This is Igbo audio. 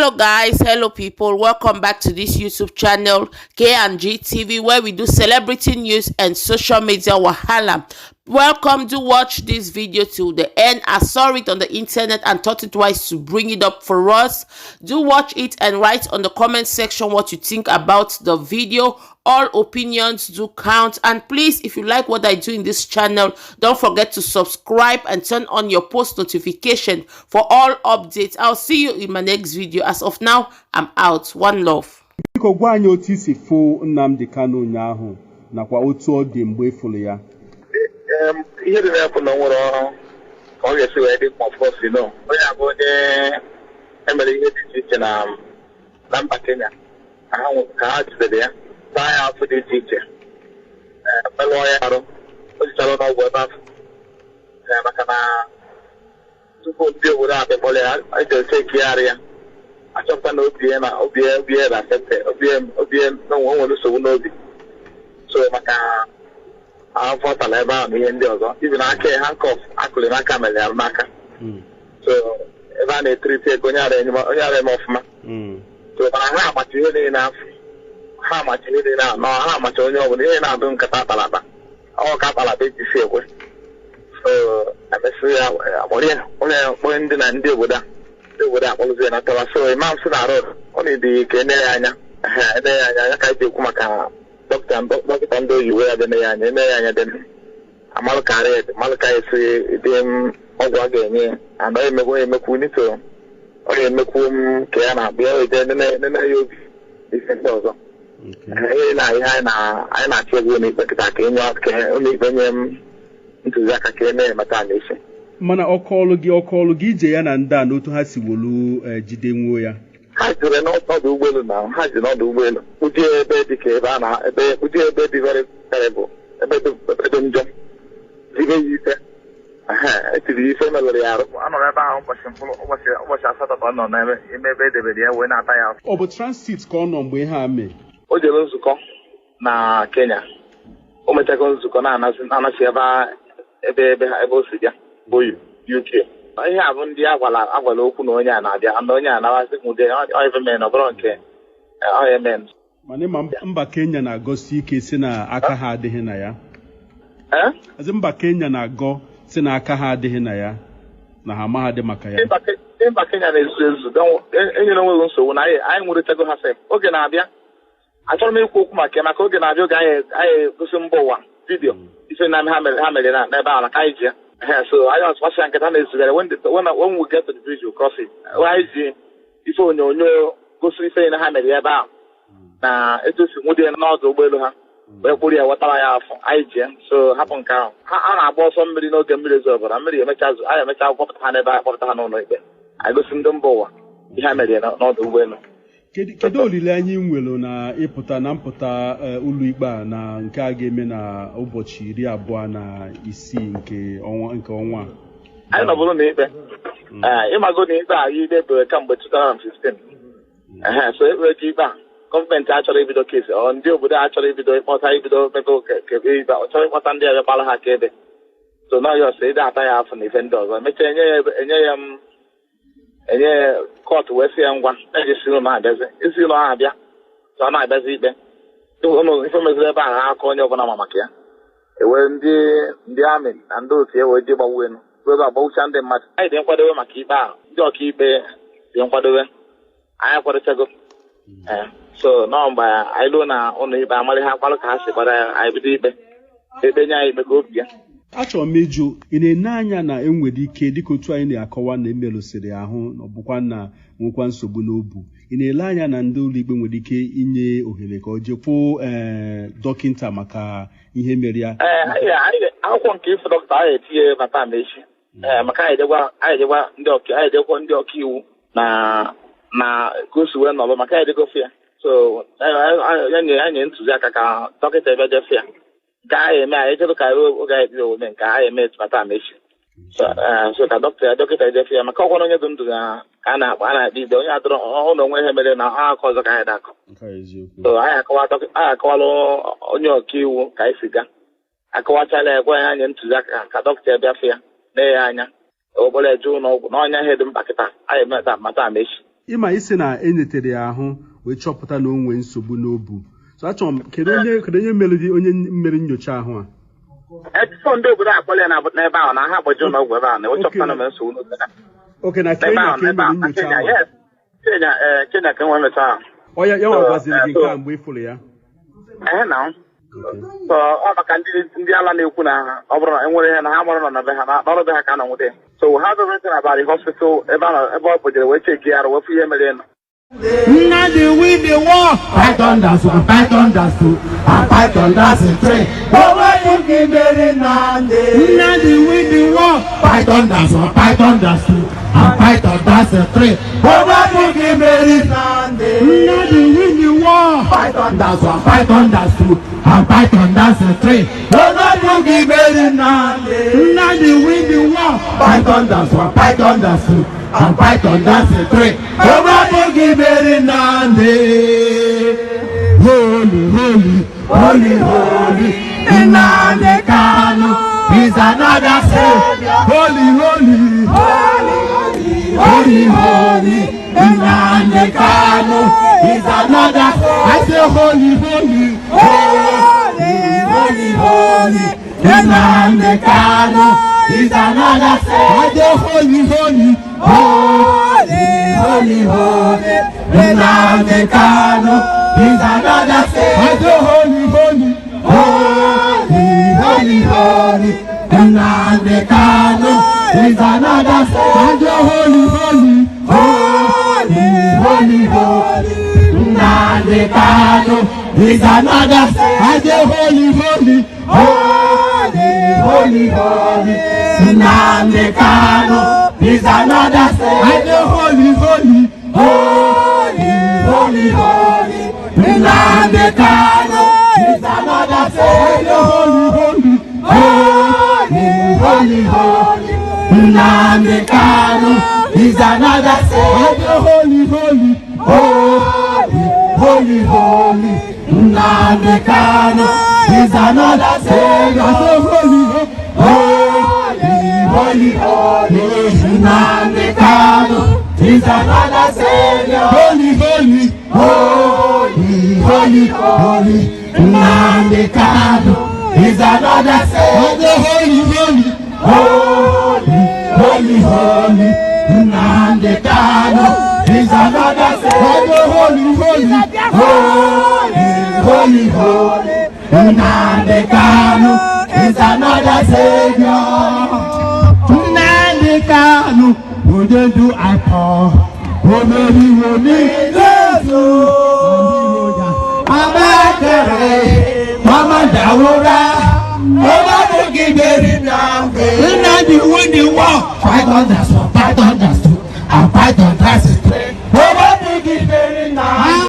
Hello guys, hello people, welcome back to this YouTube channel, K&G TV, where we do celebrity news and social media wahala. Welcome to watch this video till the end. I saw it on the internet and thought it wise to bring it up for us. Do watch it and write on the comment section what you think about the video. All opinions do count. And please, if you like what I do in this channel, don't forget to subscribe and turn on your post notification for all updates. I'll see you in my next video. As of now, I'm out. One love. Biko gwa anyị otu isi fụ Nnamdi Kanu ụnyaahụ nakwa otu ọ dị mgbe ị fụrụ ya. Ihe dị na-ekwu na o nwere ọrụ ka ọ ga-esi wee dị mkpa. Of course, onye a bụ onye emere ihe dị iche iche na mba Kenya ka ha jidere ya, taa ya afọ dị iche iche, ee, merụọ ya arụ. O jichara n'ọgwụ ebe afọ, ee, maka na tupu ndị obodo a bịakpọrọ ya, eji chekigharị ya, achọpụta na obi ya na obi ya na affected obi ya na o nwere nsogbu n'obi. So maka afọ tara ebe ahụ na ihe ndị ọzọ ibi na aka ya, handcuff akụlị n'aka mere ya n'aka. So ebe a na-etiriti ego onye ara eme ọfụma. So mana ha amacha ihe niile afọ, ha amacha ihe niile anọ, ha amacha onye ọbụla ihe na-adụ nkata akpara akpa, ọ ka akpara akpa eji si ekwe. So emesịrị ya akpọrọ ya, kpọrọ ya, kpọrọ ndị na ndị obodo a akpọrọzi ya na tawa. So imam si na road ọ na-edi ka ene ya anya. Ehe, ene ya anya ya ka anyị ji ekwu maka dọkịta ndị oyibo ya bịa ya anya, ene ya anya dị amalụ ka arị malụ ka esi dị m ọgwụ a ga-enye ya and ọ emekwu emekwu nito, ọ ga-emekwu m ka ya na-abịa eje nene nene ya obi ife ndị ọzọ. Ihe na ihe anyị na-achọ egwu ụlọikpe kịta ka enye ka ụlọikpe nye m ntụziaka ka eme mata na echi. Mana ọkọọlụ gị ije ya na ndị a n'otu ha si wolu jidenwuo ya? Ha jere n'ọdụ ụgbọelu na ha ji n'ọdụ ụgbọelu kpụjie ebe dị ka ebe a na ebe kpụjie ebe dị very terrible, ebe dị njọ, zibe ya ife. Ehe, etiri ya ife, merụrụ ya arụ. A nọrọ ebe ahụ ụbọchị mkpụrụ ụbọchị 8 ka ọ nọ n'ebe ime ebe edebere ya wee na-ata ya afụ. Ọ bụ transit ka ọ nọ mgbe ihe a mee? O jere nzukọ na Kenya, o mechago nzukọ na-anasị ebe o si bịa bụ UK. Ihe a bụ ndị agwala okwu na onye a na-abịa na onye a na-awasị nwude ọ ife mere na ọ bụrụ nke ọ eme. Mana ịma mba Kenya na-agọsi ike si na aka ha adịghị na ya. Ee? Azị mba Kenya na-agọ si na aka ha adịghị na ya, na ha amaghadị maka ya. Ndị mba Kenya na-ezu ezu, enyere onweghị nsogbu na anyị nwụrịtago ha sef. Oge na-abịa, achọrọ m ikwu okwu maka ya, maka oge na-abịa, oge anyị egosi mba ụwa video ife na ha mere na n'ebe ahụ na ka anyị ji ya. Ehe, so anyị ọsụkwasị ya nkịta na-ezugharị. When we get to the bridge, we'll cross it. Anyị ji ife onyonyo gosi ife na ha mere ebe ahụ na etu esi nwụde ya n'ọdụ ụgbọelu ha wee kpụrụ ya wetara ya afọ anyị ji ya. So hapụ nke ahụ, ha a na-agba ọsọ mmiri n'oge mmiri ezo ọbara mmiri emecha anyị emecha kpọpụta ha n'ebe anyị kpọpụta ha n'ụlọ ikpe, anyị gosi ndị mba ụwa ihe ha mere ya n'ọdụ ụgbọelu. Kedu olileanya ị nwere na ịpụta na mpụta ụlọ ikpe a na nke a ga-eme na ụbọchị 26 nke ọnwa a? Anyị nọbụrụ na ikpe, ee, ịmago na ikpe a ikpe bere kamgbe 2015. Ehe, so ekpere ka ikpe a gọọmenti achọrọ ibido case, ọ ndị obodo achọrọ ibido ịkpọta ibido mebe ikpe, ọ chọrọ ịkpọta ndị abịa gbara ha akaebe. So na ya ọsọ ịdị ata ya afọ na ife ndị ọzọ, emechaa enye ya m enye ya court wee sị ya ngwa eji si ụlọ abịazi isi ụlọ ahụ abịa. So ọ na-abịazi ikpe ụnụ ife meziri ebe ahụ aka onye ọbụla ma maka ya ewee ndị amị na ndị otu ya wee je gbagbu elu ebe agbagbucha ndị mmadụ. Anyị dị nkwadobe maka ikpe ahụ, ndị ọkaikpe dị nkwadobe, anyị akwadochago. Ee, so nọọ mgbe anyị ruo na ụlọ ikpe amarị ha kwalụ ka ha si kwado ya, anyị bido ikpe, ekpe nye anyị ikpe ka obi ya. Achọrọ m ịjụ, ị na-ene anya na enwere ike, dịka otu anyị na-akọwa na emerụsịrị ahụ na ọ bụkwa na nwekwa nsogbu n'obu, ị na-ele anya na ndị ụlọikpe nwere ike inye ohere ka ọ jekwuo dọkịta maka ihe mere ya? Ee, akwụkwọ nke ife dọkịta anyị etinye mata ma echi. Ee, maka anyị ejekwa ndị ọka iwu na ka o si wee nọrọ maka anyị ejegofe ya. So ya nye ntụziaka ka dọkịta ebe jefe ya nke anyị eme, anyị echebe ka ruo oge anyị ebido omume nke anyị eme mata ma echi. So ka dọkịta ejefe ya maka ọkwa onye dị ndụ na ka a na-akpa a na-akpa ikpe onye adọrọ ọhụrụ na onwe ihe mere na akọ ọzọ ka anyị na-akọ. Nke a eziokwu. So anyị akọwala onye ọka iwu ka anyị si gaa akọwachala ya, gwa ya anyị ntụziaka ka dọkịta bịa fụ ya, nee ya anya, obere eje ụlọ ọgwụ na ọnya ihe dị mkpa kịta anyị eme mata ama echi. Ịma isi na enetere ya ahụ wee chọpụta na o nwee nsogbu n'obu, so achọrọ m, kedu onye mere gị, onye mere nyocha ahụ a? Etụfọ ndị obodo akpọrọ ya n'ebe ahụ na ha agbaji ụlọ ọgwụ ebe ahụ na ewechọpụta na mere nsogbu n'obi na Oke, na n'ebe Kenya ahụ ka e n'ebe mere ahụ na nyocha Kenya ahụ? Yes, Kenya, ee, Kenya ka e nwere nyocha ahụ. Ọ ya nwa gwaziri gị nke a mgbe ị fụrụ ya? Ehe, na so ọ maka ndị ala na-ekwu na ọ bụrụ na enwere ihe na ha mụrụ nọ na be ha na n'ọrụ be ha ka a nọ nwute. So we have everything about the hospital ebe a nọ, ebe ọ bụjere wee check ya arụ wee fụ ihe mere nọ. Nnamdi win the war. Python dance one, Python dance two, and Python dance three. Owó ní mèrè Nnamdi. Nnamdi win the war. Python dance one, Python dance two, and Python dance three. Owó ní mèrè Nnamdi. Nnamdi win the war. Python dance one, Python dance two, and Python dance three. Owó ní mèrè Nnamdi. Nnamdi win the war. Python dance one, Python dance two, and Python dance three. Owó ní mèrè Nnamdi. Holy, holy, holy, holy. Nnamdi Kanu is another savior. Holy, holy, holy, holy. Nnamdi Kanu is another. I say holy, holy, holy, holy, holy. Nnamdi Kanu is another savior. I say holy, holy, Holy, holy, holy. Nnamdi Kanu is another I savior. say holy, holy, Holy, holy, holy. Nnamdi Kanu is another I savior. say holy, holy, Holy, holy, holy. Nnamdi Kanu is another savior. I say holy, holy, Holy, holy, holy. Nnamdi Kanu is another I savior. say holy, holy, Holy, holy, holy. Nnamdi Kanu is another savior. Holy, holy, Holy, holy, holy. Nnamdi Kanu is another I savior. say holy, holy, Holy, holy, holy. Nnamdi Kanu is another I savior. say holy, Holy, holy, holy. Nnamdi Kanu is another savior. Holy, holy, Holy, holy, holy. Nnamdi Kanu is another I savior. say holy, holy, Holy, holy, holy. Nnamdi Kanu is another I savior. say holy, holy, Holy, holy, holy. Nnamdi Kanu is another savior. Nnamdi Kanu, onye ndu IPOB, o meriwo n'ikpeazụ. Amakere, Mama Dawura, Ọmọdé Nnamdi Nnamdi win the war. Python dance one, Python dance.